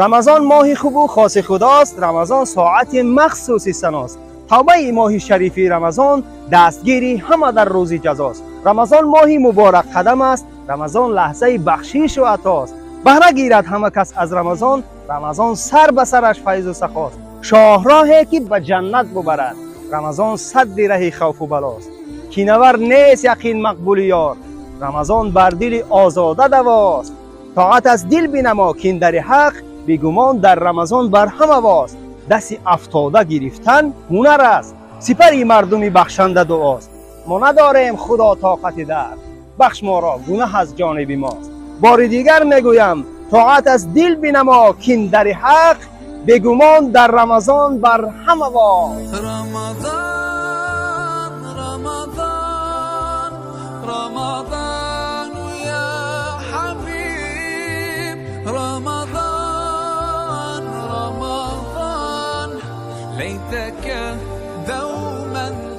Рамазон моҳи хубу хоси худост, Рамазон соати махсуси саност. Тавбаи моҳи шарифи Рамазон дастгири ҳама дар рӯзи ҷазост. Рамазон моҳи муборак қадам аст, Рамазон лаҳзаи бахшишу атост. Баҳра гирад ҳама кас аз Рамазон, Рамазон сар ба сараш файзу сахост. Шоҳроҳе ки ба ҷаннат бубарад, Рамазон садди раҳи хавфу балост. Кинавар нест яқин мақбули ёр, Рамазон бар дили озода давост. Тоат аз дил бинамо кин дари ҳақ, бегумон дар Рамазон бар ҳама вост. Дасти афтода гирифтан ҳунар аст, сипари мардуми бахшанда дуост. Мо надорем худо тоқати дард, бахш моро гунаҳ аз ҷониби мост. Бори дигар мегӯям, тоат аз дил бинамо кин дари ҳақ, бегумон дар Рамазон бар ҳама вост. Рамазон, Рамазон, Рамазон я ҳабиб, Рамазон, Рамазон, лайтака давман.